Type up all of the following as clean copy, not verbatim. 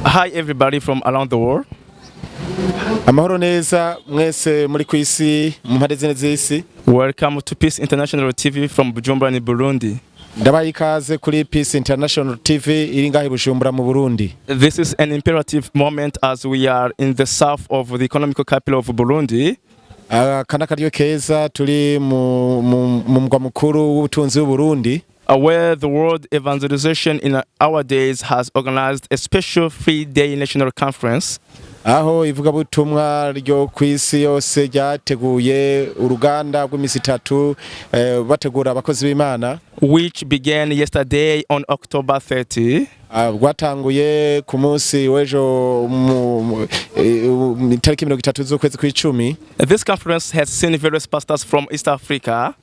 Hi, everybody from around the world. Amahoro neza mwese muri ku isi mu mpande zine z'isi. Welcome to Peace International TV from Bujumbura in Burundi. Ndabaha ikaze kuri Peace International TV iri ngaho i Bujumbura mu Burundi. This is an imperative moment as we are in the south of the economical capital of Burundi, Aka ni akaryo keza turi mu mugwa mukuru w'ubutunzi w'Uburundi, where the World Evangelization in our days has organized a special 3-day national conference aho ivugabutumwa ryo ku isi yose ryateguye uruganda rw'imisi 3, bategura abakozi b'Imana, which began yesterday on October 30 Rwatanguye ku munsi w'ejo mu itariki 30 z'ukwezi kw'icumi. This conference has seen various pastors from East Africa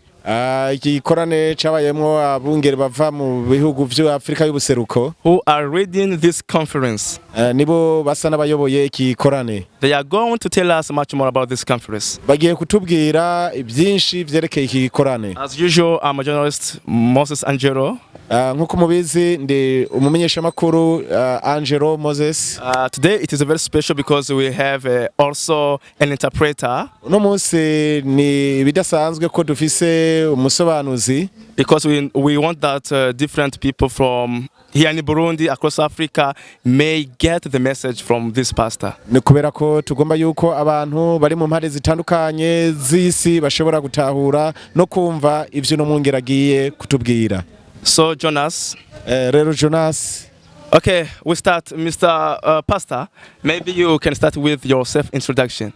Igikorane cabayemwo abungere bava mu bihugu vyo Afrika y'ubuseruko who are leading this conference. Nibo basa n'abayoboye iki gikorane. They are going to tell us much more about this conference. Bagiye kutubwira byinshi vyerekeye iki gikorane. As usual, I'm a journalist, Moses Angelo. Nk'uko mubizi ndi umumenyeshamakuru Angelo Moses. Today it is very special because we have also an interpreter Uno munsi ni ibidasanzwe ko dufise umusobanuzi, because we want that different people from here in Burundi, across Africa, may get the message from this pastor. Ni kubera ko tugomba yuko abantu bari mu mpande zitandukanye z'isi bashobora gutahura no kumva ivyo uno mwungere agiye kutubwira. So, Jonas, Rero Jonas, okay, we start, Mr. Pastor. Maybe you can start with your self introduction.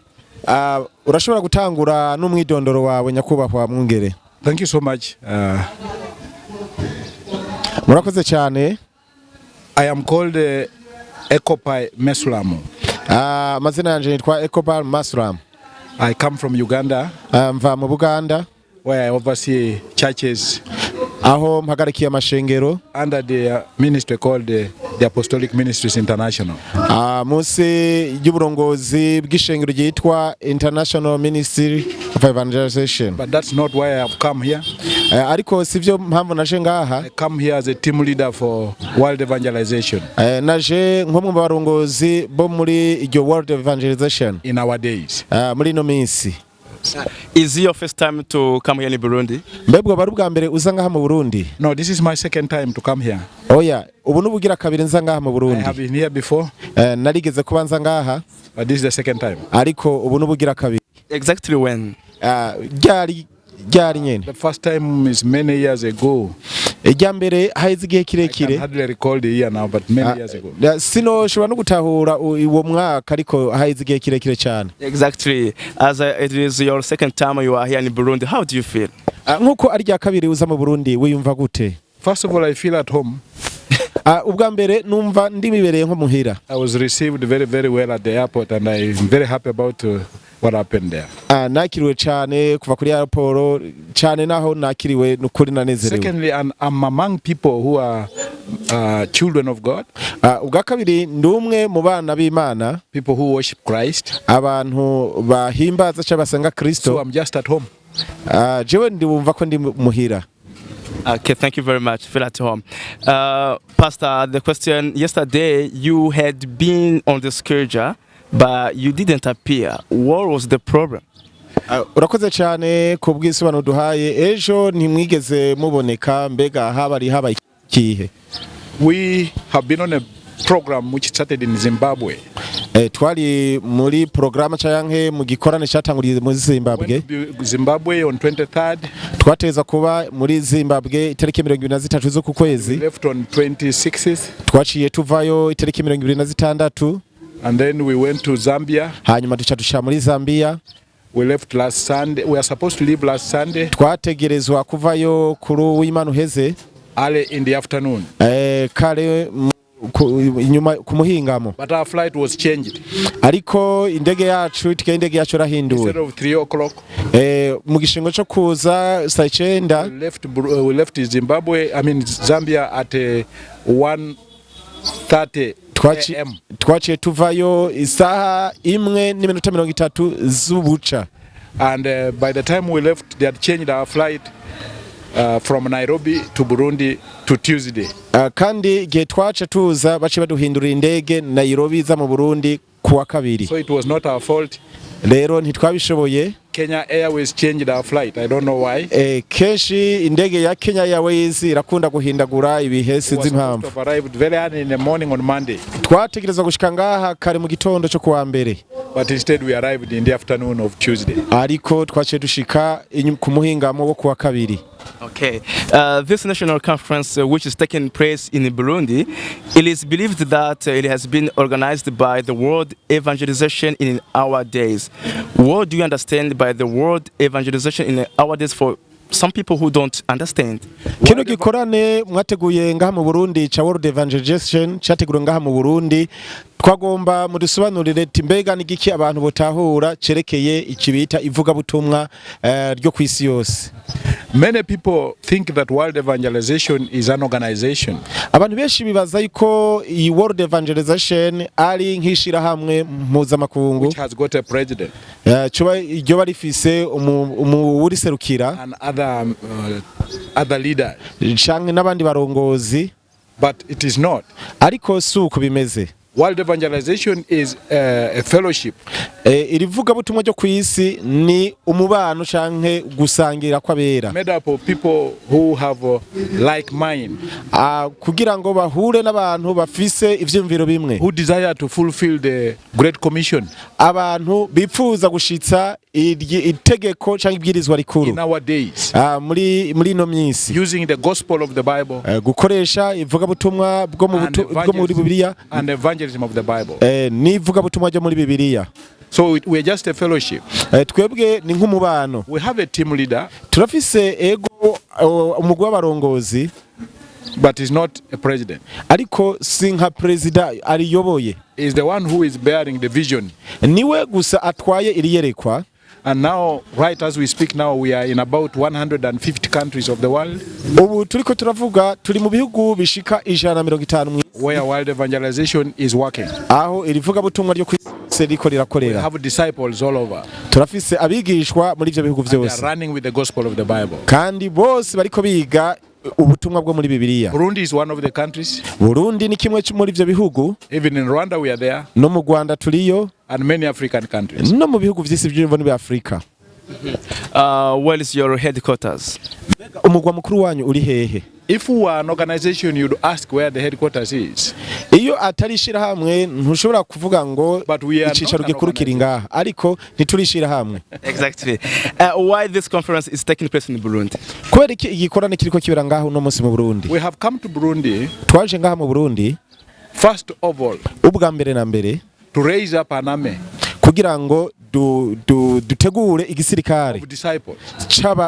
Urashobora gutangura n'umwidondoro wawe, nyakubahwa mwungere. Thank you so much. Murakoze cyane. I am called Ekopai Mesulamu. Amazina yanje nitwa Ekobal Masram. I come from Uganda, Mva mu Buganda, where I oversee churches aho mpagarikiye amashengero under the ministry called the Apostolic Ministries International. Munsi y'uburongozi bw'ishengero ryitwa International Ministry of Evangelization. But that's not why I have come here. Ariko sivyo mpamvu naje ngaha. I come here as a team leader for world evangelization Naje nk'umwe mu barongozi bo muri iryo World Evangelization in our days. Muri ino minsi. Is it your first time to come here in Burundi? Mbebwo bari ubwa mbere uza ngaha mu Burundi? No, this is my second time to come here. Oya, ubu n'ubugira kabiri nza ngaha mu I Burundi. have been here before, Narigeze kuba nza ngaha, but this is the second time. ariko ubu n'ubugira kabiri. Exactly when? Ryari ryari nyene? The first time is many years ago. Irya mbere haheze igihe I can kirekire. hardly recall the year now, but many years ago. Sinoshobora no gutahura uwo mwaka, ariko haheze igihe kirekire cyane. Exactly. As it is your second time you are here in Burundi, how do you feel? Nk'uko ari rya kabiri uza mu Burundi, wiyumva gute? First of all, I feel at home. Ubwa mbere numva ndimibereye nko muhira. I was received very, very well at the airport, and I'm very happy about what happened there. Nakiriwe cyane kuva kuri airport cyane, naho nakiriwe nukuri nanezerewe. Secondly, and I'm among people who are children of God, Ubwa kabiri ndi umwe mu bana b'Imana, people who worship Christ. abantu bahimbaza cyangwa basenga Kristo. So I'm just at home. Jewe ndiwumva ko ndi muhira. Okay, thank you very much. Feel at home. Pastor, the question: yesterday you had been on the schedule, but you didn't appear. What was the problem? Urakoze cyane ku bw'isobanuro duhaye. Ejo ntimwigeze muboneka, mbega habari habaye ikihe? We have been on a program which started in Zimbabwe. Twari muri porogaramu canke mu gikorane cyatanguriye muri Zimbabwe. Went to Zimbabwe on 23rd, Twateza kuba muri Zimbabwe itariki 23 z'uku kwezi. left on 26th, Twaciye tuvayo itariki 26. and then we went to Zambia. Hanyuma duca duca muri Zambia. We left last Sunday. We are supposed to leave last Sunday Twategerezwa kuvayo kuri uw'Imana uheze, early in the afternoon. Kare inyuma ku muhingamo. But our flight was changed. Ariko indege yacu, itike y'indege yacu yarahinduwe. Instead of 3 o'clock, Mu gishingo cyo kuza saa 9, we left Zimbabwe, I mean Zambia at 1:30 a.m. Twaciye tuvayo isaha 1:30 z'ubuca. And by the time we left, they had changed our flight. from Nairobi to Burundi to Tuesday. Kandi igihe twaca tuza, baciye baduhindurira indege Nairobi iza mu Burundi kuwa kabiri. So it was not our fault. Rero ntitwabishoboye. Kenya Airways changed our flight. I don't know why. Kenshi indege ya Kenya Airways irakunda guhindagura ibihe. We Sinzi were supposed impamvu. to have arrived very early in the morning on Monday, Twategerezwa gushika ngaha kare mu gitondo cyo kuwa mbere, but instead we arrived in the afternoon of Tuesday. Ariko twaciye dushika ku muhingamo wo kuwa kabiri. Okay. This national conference, which is taking place in Burundi, it is believed that it has been organized by the World Evangelization in Our Days. What do you understand by the World Evangelization in Our Days for some people who don't understand? Kino gikorane mwateguye ngaha mu Burundi ca World Evangelization cyateguriwe ngaha mu Burundi, twagomba mudusobanurire ati mbega ni giki abantu botahura cerekeye iki bita ivugabutumwa ryo kw'isi yose? Many people think that world evangelization is an organization. Abantu benshi bibaza yuko iyi World Evangelization ari nk'ishirahamwe mpuzamakungu which has got a president coba iryo rifise uwuriserukira and other leaders. Canke n'abandi barongozi. But it is not. Ariko si uko bimeze. World evangelization is a fellowship Iri vugabutumwa ryo kw'isi ni umubano canke gusangira kw'abera made up of people who have like mind, kugira ngo bahure n'abantu bafise ivyiyumviro bimwe, who desire to fulfill the Great Commission abantu bipfuza gushitsa itegeko canke ibwirizwa rikuru in our days, muri ino minsi, using the gospel of the Bible gukoresha ivugabutumwa and bwo muri Bibiliya and evangelism of the Bible. N'ivugabutumwa ryo muri Bibiliya. So we're just a fellowship. Twebwe ni nk'umubano. We have a team leader, Turafise ego umugwi w'abarongozi, but he's not a president. Ariko si nka perezida ariyoboye. He's the one who is bearing the vision. Niwe gusa atwaye iri yerekwa. And now, right as we speak now, we are in about 150 countries of the world Ubu turiko turavuga turi mu bihugu bishika 150 where world evangelization is working. Aho iri vugabutumwa ryo kw'isi riko We rirakorera. have disciples all over. Turafise abigishwa muri ivyo bihugu They are vyose, running with the gospel of the Bible. kandi bose bariko biga ubutumwa bwo muri Bibiliya. Burundi is one of the countries. Burundi ni kimwe muri ivyo bihugu. Even in Rwanda, we are there, No mu Rwanda turiyo, and many African countries. no mu bihugu vy'isi vy'imvo bya Afurika. Where is your headquarters? Umugwa mukuru wanyu uri hehe? If we were an organization, you'd ask where the headquarters is. Iyo atari ishirahamwe ntushobora kuvuga ngo But we are not icicaro an gikuru kiri ngaha, ariko ntituri ishirahamwe. Exactly. Why this conference is taking place in Burundi? Kubera iki igikorane kiriko kibera ngaha uno munsi mu Burundi? We have come to Burundi, Twaje ngaha mu Burundi, first of all, ubwa mbere na mbere, to raise up an army kugira ngo dutegure igisirikare of disciples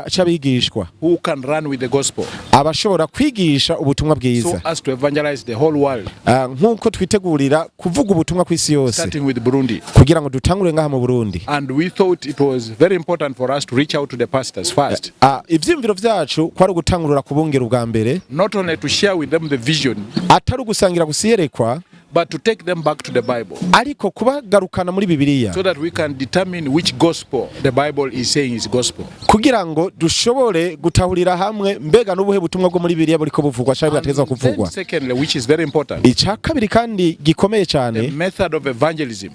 c'abigishwa who can run with the gospel abashobora kwigisha ubutumwa so bwiza, as to evangelize the whole world, nk'uko twitegurira kuvuga ubutumwa ku isi yose, starting with Burundi. Kugira ngo dutangure ngaha mu Burundi. And we thought it was very important for us to reach out to the pastors first, Ivyiyumviro vyacu kwari ugutangurira kubungera ubwa mbere, not only to share with them the vision, atari ugusangira gusa iyerekwa, but to take them back to the Bible ariko kubagarukana muri Bibiliya, so that we can determine which gospel the Bible is saying is gospel. Kugira ngo dushobore gutahurira hamwe mbega n'ubuhe butumwa bwo muri Bibiliya buriko buvugwa canke bwategezwa And then kuvugwa. secondly, which is very important, Icya kabiri kandi gikomeye the cyane, method of evangelism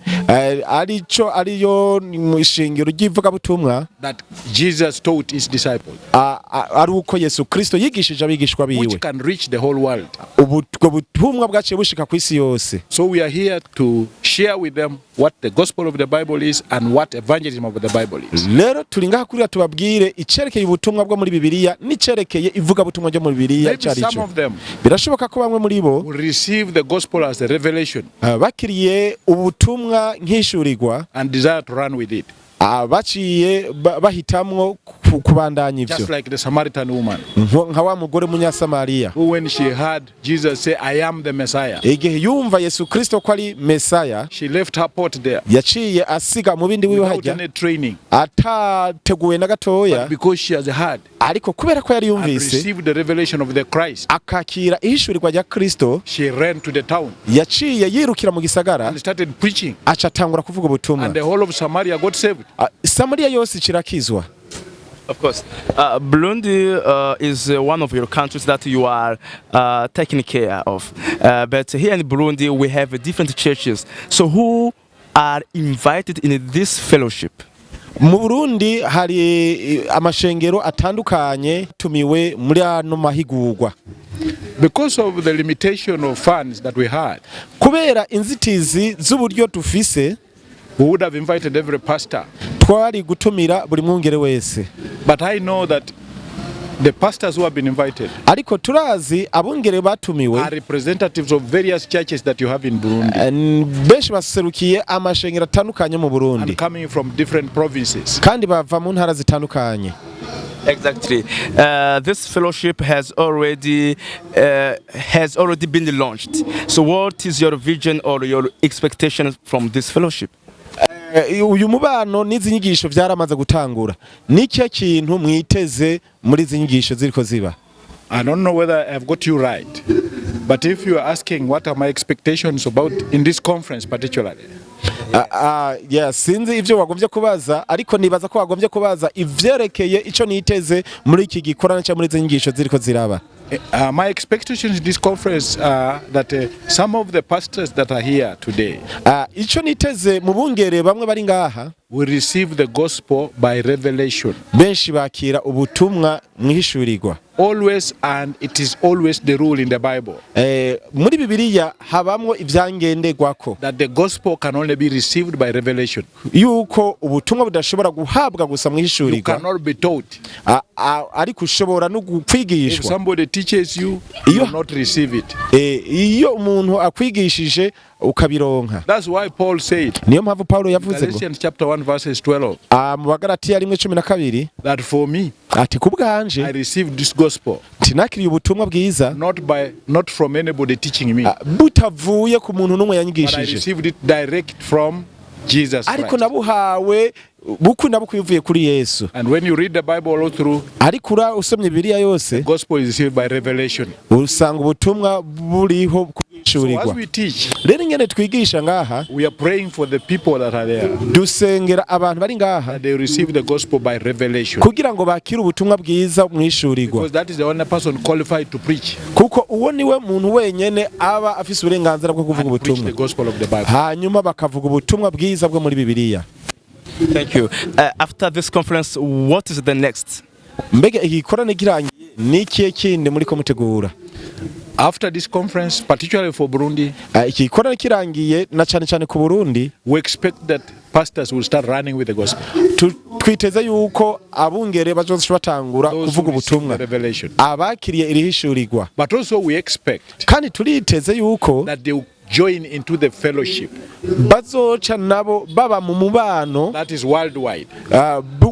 arico ariyo mu ishingiro ry'ivugabutumwa that Jesus taught his disciples, ari uko Yesu Kristo yigishije abigishwa biwe, which can reach the whole world. Ubwo butumwa bwaciye bushika ku isi yose. So we are here to share with them what the gospel of the Bible is and what evangelism of the Bible is. Rero turi ngaha kurira tubabwire icerekeye ubutumwa bwo muri Bibiliya n'icerekeye ivugabutumwa ryo muri Bibiliya Maybe ico some arico. of them Birashoboka ko bamwe muri bo will receive the gospel as a revelation bakiriye ubutumwa nk'ishurirwa and desire to run with it, baciye bahitamwo kubandanya ivyo, just like the Samaritan woman nka wa mugore w'Umunyasamariya, who, when she heard Jesus say, "I am the Messiah," igihe yumva Yesu Kristo ko ari Mesaya, she left her pot there yaciye asiga mu bindi wiwe without hajya any training, atateguwe na gatoya, but because she has heard ariko kubera ko yari and yumvise, received the revelation of the Christ, akakira ihishurirwa rya Kristo, she ran to the town yaciye yirukira mu gisagara, and started preaching, aca atangura kuvuga ubutumwa. and the whole of Samaria got saved. Samariya yose ikirakizwa. Of course. Burundi is one of your countries that you are taking care of. But here in Burundi, we have different churches. So who are invited in this fellowship? Mu Burundi hari amashengero atandukanye tumiwe muri ano mahigurwa. Because of the limitation of funds that we had, Kubera inzitizi z'uburyo dufise, we would have invited every pastor. Twari gutumira buri mwungere wese. But I know that the pastors who have been invited Ariko turazi abungere batumiwe are representatives of various churches that you have in Burundi benshi baserukiye amashengero atandukanye mu Burundi and coming from different provinces. kandi bava mu ntara zitandukanye. Exactly. This fellowship has already been launched. So what is your vision or your expectation from this fellowship? Uyu mubano n'izi nyigisho byaramaze gutangura. Ni ikihe kintu mwiteze muri izi nyigisho ziriko ziba? I don't know whether I've got you right, but if you are asking what are my expectations about in this conference particularly, Ah, ah, yeah, sinzi ivyo wagombye kubaza, ariko nibaza ko wagombye kubaza ivyerekeye ico niteze muri iki gikorana cyangwa muri izi nyigisho ziriko ziraba. My expectations in this conference are that some of the pastors that are here today Ah, ico niteze mu bungere bamwe bari ngaha will receive the gospel by revelation. Benshi bakira ubutumwa mwihishurirwa. Always, and it is always the rule in the Bible Muri Bibiliya habamwo ivyangenderwako that the gospel can only be received by revelation. Yuko ubutumwa budashobora guhabwa gusa You mwihishurirwa. cannot be taught. Ariko ushobora no If kwigishwa. somebody teaches you, you will not receive it. Iyo umuntu akwigishije ukabironka. That's why Paul said, Niyo mpamvu Paulo yavuze ngo Galatians chapter 1, verses 12, mu Bagalatiya 1:12 that for me, ati ku bwanje I received this gospel tinakiriye ubutumwa bwiza not from anybody teaching me, butavuye ku muntu n'umwe but I yanyigishije, received it direct from Jesus ariko Christ. nabuhawe bukwi na bukwi bivuye kuri Yesu. And when you read the Bible all through, Ariko usomye Bibiliya yose, gospel is received by revelation. usanga ubutumwa buriho So as kubwishurirwa. we teach, Rero ingene twigisha ngaha, we are praying for the people that are there, dusengera abantu bari ngaha that they receive the gospel by revelation. kugira ngo bakire ubutumwa bwiza mwishurirwa. Because that is the only person qualified to preach Kuko uwo niwe muntu wenyene aba afise uburenganzira bwo kuvuga and preach ubutumwa, the gospel of the Bible. hanyuma bakavuga ubutumwa bwiza bwo muri Bibiliya. Thank you. After this conference, what is the next? Mbega igikorane kirangiye ni ikihe kindi muri ko mutegura? After this conference, particularly for Burundi, Iki gikorane kirangiye na cane cane ku Burundi, we expect that pastors will start running with the gospel. Twiteze yuko abungere bazoca batangura Those who kuvuga receive ubutumwa, the revelation. abakiriye irihishurirwa. But also we expect Kandi turiteze yuko that they will join into the fellowship bazoca nabo baba mu mubano that is worldwide.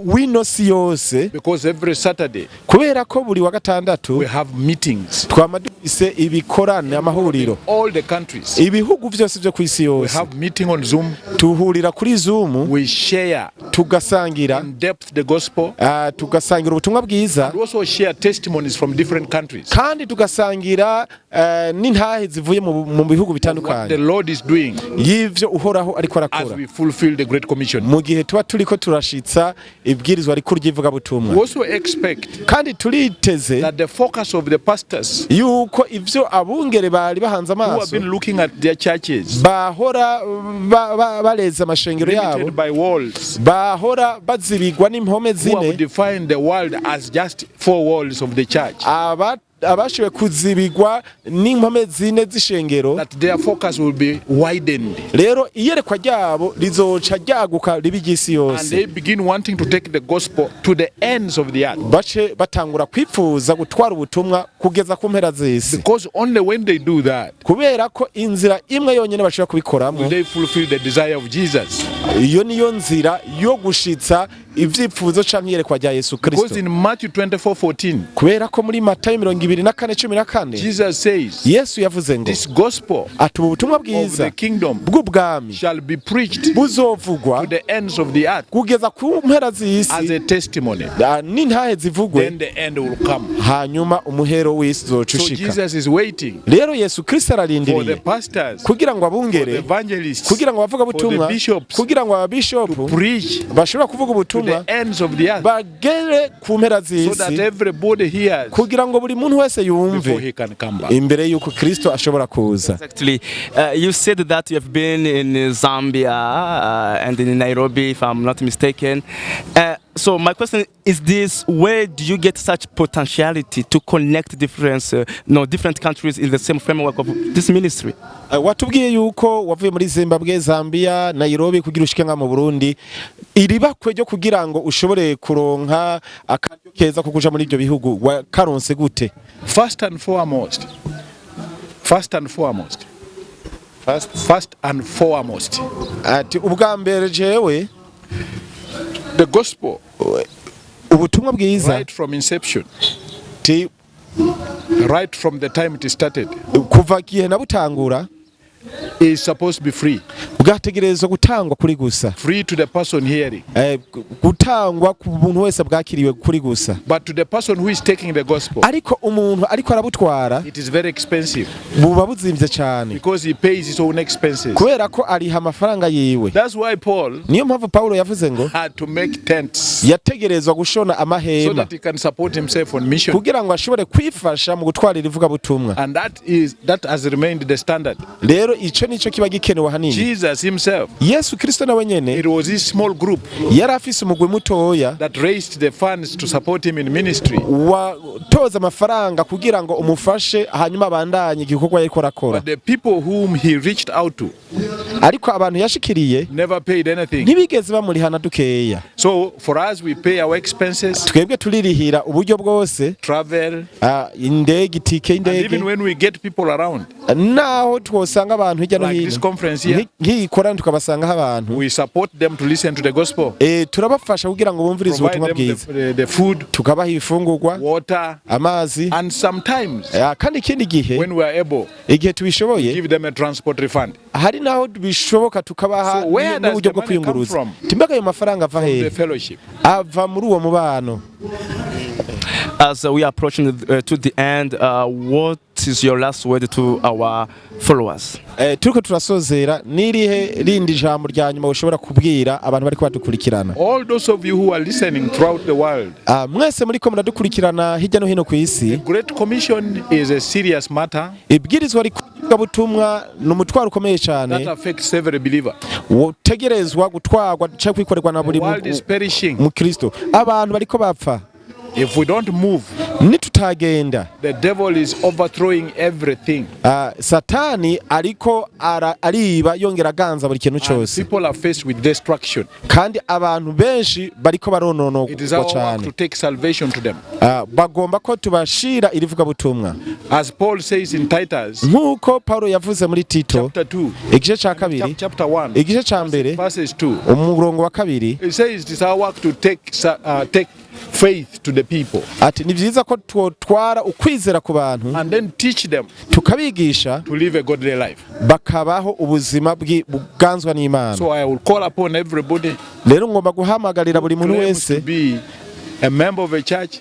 W'ino si yose. Because every Saturday Kubera ko buri wa gatandatu we have meetings twama dufise ibikorane, amahuriro, all the countries. ibihugu byose byo ku isi We yose. have meeting on Zoom. Tuhurira kuri Zoom. We share Tugasangira in depth the gospel. Tugasangira ubutumwa bwiza. We also share testimonies from different countries. Kandi tugasangira n'intahe zivuye mu bihugu What the bitandukanye Lord is doing y'ivyo Uhoraho ariko as arakora we fulfill the Great Commission. mu gihe tuba turiko turashitsa ibwirizwa rikuru ry'ivugabutumwa. We also expect Kandi turiteze that the focus of the pastors yuko ivyo abungere bari bahanze who have amaso, been looking at their churches bahora bareza amashengero yabo, limited by walls, bahora bazibigwa n'impome who have zine, defined the world as just four walls of the church, abashoboye kuzibigwa n'impome zine z'ishengero, that their focus will be widened rero iyerekwa ryabo rizoca ryaguka riba iry'isi and yose, they begin wanting to take the gospel to the ends of the earth. Bace batangura kwipfuza gutwara ubutumwa kugeza ku mpera z'isi. Because only when they do that Kubera ko inzira imwe yonyine bashobora kubikoramo, will they fulfill the desire of Jesus. iyo niyo nzira yo gushitsa ivyipfuzo canke iyerekwa rya Yesu Because Kristo. in Matthew 24:14, Kubera ko muri Matayo 24:14, Jesus says, Yesu yavuze ngo this gospel ati ubu butumwa of bwiza the kingdom bw'ubwami shall be preached buzovugwa to the ends of the earth kugeza ku mpera as z'isi a testimony. n'intahe zivugwe, Then the end will come. hanyuma umuhero w'isi uzoca So ushika. Jesus is waiting Rero Yesu Kristo for the ararindiriye pastors, kugira ngo for the abungere, evangelists, kugira ngo for the abavugabutumwa, bishops, kugira ngo ababishopu preach bashobora kuvuga to ubutumwa the ends of the earth bagere ku mpera so that z'isi, everybody hears kugira ngo buri muntu wese before yumve he can come back. imbere y'uko Kristo ashobora kuza. Exactly. You said that you have been in Zambia and in Nairobi, if I'm not mistaken. So my question is this: where do you get such potentiality to connect different, no, different countries in the same framework of this ministry? Watubwiye yuko wavuye muri Zimbabwe, Zambia, Nairobi kugira ushike nka mu Burundi. Iribakwe ryo kugira ngo ushobore kuronka akaryo keza ko kuja muri ibyo bihugu wakaronse gute? First and foremost, first and foremost, first and foremost, Ati ubwa mbere jewe the gospel, ubutumwa bwiza right from inception, ti right from the time it started, kuva gihe nabutangura is supposed to be free. Bwategerezwa gutangwa kuri gusa. Free to the person hearing. Gutangwa ku muntu wese bwakiriwe kuri gusa. But to the person who is taking the gospel, Ariko umuntu ariko arabutwara it is very expensive buba buzimvye cyane because he pays his own expenses. Kubera ko ariha amafaranga yiwe. That's why Paul Niyo mpamvu Paulo yavuze ngo had to make tents yategerezwa gushona so amahema that he can support himself on mission. Kugira ngo ashobore kwifasha mu gutwarira ivugabutumwa. And that has remained the standard. Rero ico nico kiba gikenewe ahanini. Jesus himself, Yesu Kristo nawe nyene it was his small group yari afise umugwi mutoya that raised the funds to support him in ministry. Watoza amafaranga kugira ngo umufashe hanyuma abandanye igikorwa yariko arakora. But the people whom he reached out to Ariko abantu yashikiriye never paid anything. Ntibigeze bamurihana dukeya. So for us, we pay our expenses, Twebwe turirihira uburyo bwose, travel, indege, itike and even y'indege, when we get people around, naho twosanga abantu hirya no like this hino conference here, nk'iyi korani tukabasangaho abantu, we support them to listen to the gospel, turabafasha kugira ngo bumvirize provide ubutumwa them bwiza, the food, tukabaha ibifungurwa, water, amazi, and sometimes kandi ikindi gihe when we are able, igihe tubishoboye give them a transport refund. Hari naho bishoboka tukabaha So where does n'uburyo the bwo money come kwiyunguruza. from? Timbaga ayo mafaranga ava The hehe? fellowship. Ava muri uwo mubano. As we are approaching to the end, what is your last word to our followers? Turiko turasozera, n'irihe rindi jambo rya nyuma ushobora kubwira abantu bariko badukurikirana? All those of you who are listening throughout the world, Ah, mwese muriko muradukurikirana hirya no hino ku isi, the Great Commission is a serious matter ibwirizwa rikuru ni umutwaro ukomeye cyane that affects every believer. Utegerezwa gutwarwa cyangwa kwikorerwa na The buri world is perishing. mukristo. Abantu bariko bapfa. If we don't move, Nitutagenda, the devil is overthrowing everything. Satani ariko ariba yongera aganza buri kintu And cyose. people are faced with destruction. Kandi abantu benshi bariko It is barononokwa our work cyane. to take salvation to them. Bagomba ko tubashira irivugabutumwa. As Paul says in Titus Nk'uko Paulo yavuze muri Tito chapter 2, igice cya kabiri, chapter 1, igice cya mbere, verses 2, umurongo wa kabiri, it says it is our work to take faith to the people ati ni byiza ko twotwara ukwizera ku bantu and then teach them tukabigisha to live a godly life. Bakabaho ubuzima bwanzwa n'Imana. So I will call upon everybody Rero ngomba guhamagarira buri muntu claims to wese be a member of a church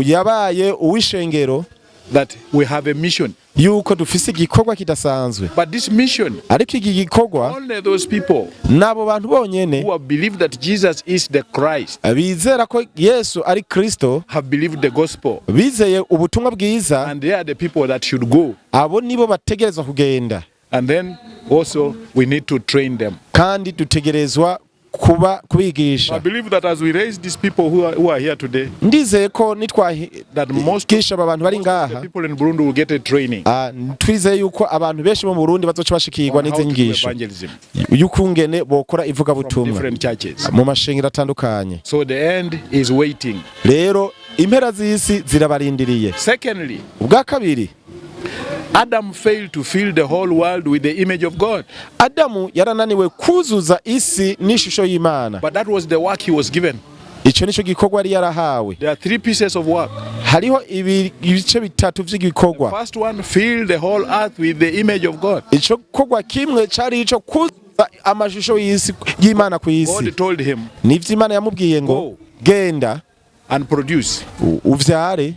yabaye uw'ishengero that we have a mission. Yuko dufise igikorwa kidasanzwe. But this mission, Ariko iki gikorwa only those people n'abo bantu bonyene who have believed that Jesus is the Christ bizera ko Yesu ari Kristo have believed the gospel. Bizeye ubutumwa bwiza. And they are the people that should go. Abo nibo bategerezwa kugenda. And then also we need to train them. Kandi dutegerezwa kuba I kubigisha. believe that as we raise these people who are here today, Ndizeye ko that most nitwagisha aba bantu bari most of the ngaha, people in Burundi will get a training twizeye yuko abantu benshi bo mu Burundi bazoca bashikirwa on how n'izi to do nyigisho evangelism y'ukungene bokora from ivugabutumwa different churches. Mu mashengero atandukanye. So the end is waiting. Rero impera z'isi zirabarindiriye. Secondly, Ubwa kabiri, Adam failed to fill the whole world with the image of God. Adamu yarananiwe kuzuza isi n'ishusho y'Imana. But that was the work he was given. Icyo nicyo gikorwa yari yarahawe. There are three pieces of work. Hariho ibice bitatu by'igikorwa. First one, fill the whole earth with the image of God. Icyo gikorwa kimwe cyari ico kuzuza amashusho y'isi y'Imana ku isi. God told him, Nivyo Imana yamubwiye ngo Go. genda and produce uvyare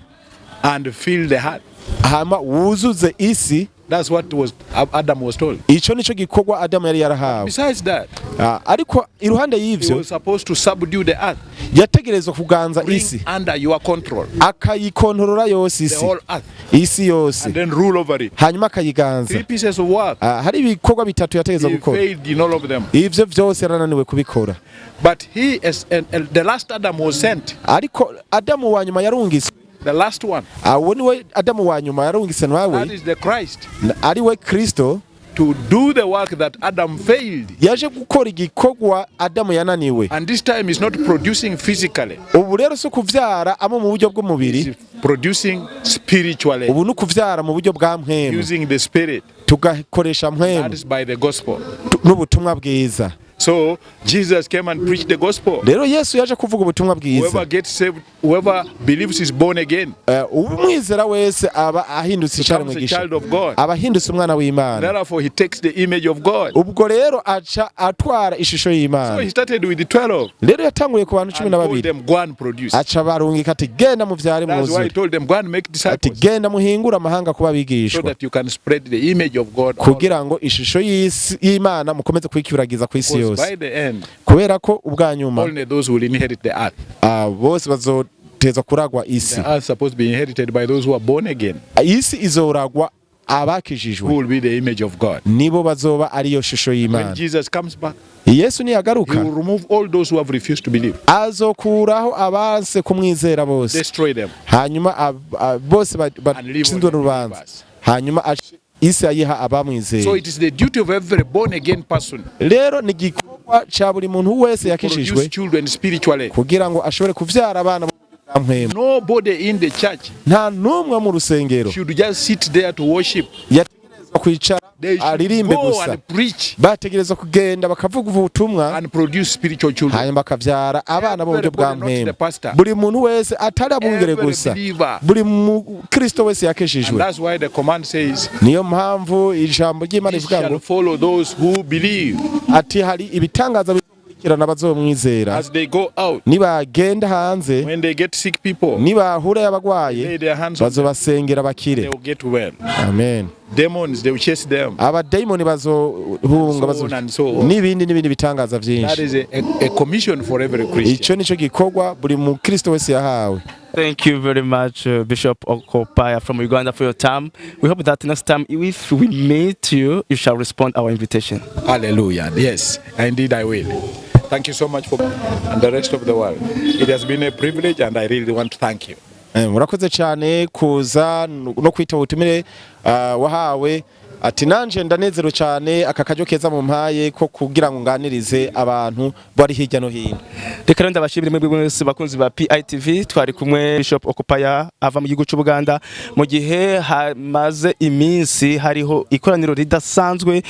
And fill the earth. Hama wuzuze isi. That's what was Adam was told. Ico nico gikorwa Adamu yari yarahawe. Besides that, Ah, ariko iruhande he y'ivyo, was supposed to subdue the earth, yategerezwa kuganza bring isi, under your control akayikontorora yose the isi, whole earth, isi yose, and then rule over it. hanyuma akayiganza. Three pieces of work. Ah, hari ibikorwa bitatu yategerezwa He gukora. failed in all of them. Ivyo vyose yarananiwe kubikora. But he, as and the last Adam was sent, Ariko Adamu wa nyuma yarungiswe. the last one, Ah, uwo niwe Adamu wa nyuma yarungise that nawe, is the Christ, ari we Kristo, to do the work that Adam failed. Yaje gukora igikorwa Adamu yananiwe. And this time he's not producing physically, Ubu rero si ukuvyara abo mu buryo bw'umubiri, he's producing spiritually, ubu ni ukuvyara mu buryo bwa mpwemu, using the spirit. Tugakoresha That mpwemu is by the gospel. N'ubutumwa bwiza. So Jesus came and preached the gospel. Rero Yesu yaje kuvuga ubutumwa bwiza. Whoever gets saved, whoever believes is born again, Umwizera wese aba ahindutse icaremwe becomes a gisha, child of God. aba ahindutse umwana w'Imana. Therefore, he takes the image of God. Ubwo rero aca atwara ishusho So y'Imana. he started with the 12 Rero yatanguriye ku bantu cumi and na told babiri, them, "Go and produce." aca barungika ati genda muvyare That's why he mwuzure, told them, "Go and make ati disciples genda muhingure amahanga kuba so abigishwa, that you can spread the image of God." all kugira ngo ishusho y'Imana mukomeze kuyikwirakwiza ku isi Because yose. by the end, Kubera ko ubwa nyuma, only those will inherit the earth. Ah, bose bazotezwa kuragwa isi. The earth is supposed to be inherited by those who are born again, Isi izoragwa who abakijijwe, will be the image of God. nibo bazoba ariyo shusho When y'Imana. Jesus comes back, Yesu he niyagaruka, will remove all those who have refused to believe, azokuraho abanse kumwizera bose, destroy them, hanyuma bose and leave batsindwe only n'urubanza, believers. hanyuma isi ayiha abamwizeye. So it is the duty of every born again person Rero ni igikorwa ca buri muntu wese to produce yakijijwe children spiritually. kugira ngo ashobore kuvyara abana mu buryo bwa mpwemu. Nobody in the church Nta n'umwe mu rusengero should just sit there to worship. yategerezwa kwicara They should aririmbe go gusa. and preach Bategerezwa kugenda bakavuga ubutumwa, and produce spiritual children. hanyuma bakavyara abana bo mu buryo bwa Everybody, not the mpwemu. pastor. Buri muntu wese, atari abungere Every gusa, believer. buri mukristo wese And yakijijwe. that's why the command says, Niyo mpamvu ijambo ry'Imana "This rivuga ngo shall follow those who believe ati hari ibitangaza bizokurikirana abazomwizera as they go out." nibagenda hanze, When they get sick people, nibahura y'abagwaye, lay their hands on them, bazobasengera bakire. they will get well. Amen. Demons, they will chase them. Abadayimoni bazohunga. So on and so on. N'ibindi n'ibindi bitangaza That byinshi. is a commission for every Christian. Icyo nicyo gikorwa buri mukristo wese yahawe. Thank you very much, Bishop Okopaya from Uganda, for your time. We hope that next time, if we meet you, you shall respond our invitation. Hallelujah. Yes, indeed I will. Thank you so much for and the rest of the world. It has been a privilege and I really want to thank you. Murakoze cyane kuza no kwitaba ubutumire wahawe, ati nanje ndanezerewe cyane aka karyo keza mu mpaye ko kugira ngo nganirize abantu bari hirya no hino. Reka rero ndabashimire mwebwe mwese bakunzi ba PITV. Twari kumwe Bishop Okopaya ava mu gihugu cy'u Buganda, mu gihe hamaze iminsi hariho ikoraniro ridasanzwe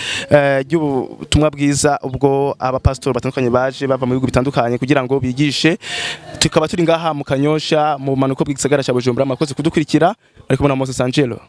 ry'ubutumwa bwiza, ubwo abapasitori batandukanye baje bava mu bihugu bitandukanye kugira ngo bigishe. Tukaba turi ngaha mu Kanyosha, mu bumanuko bw'igisagara cya Bujumbura. Mwakoze kudukurikira, ariko na Moses Angelo.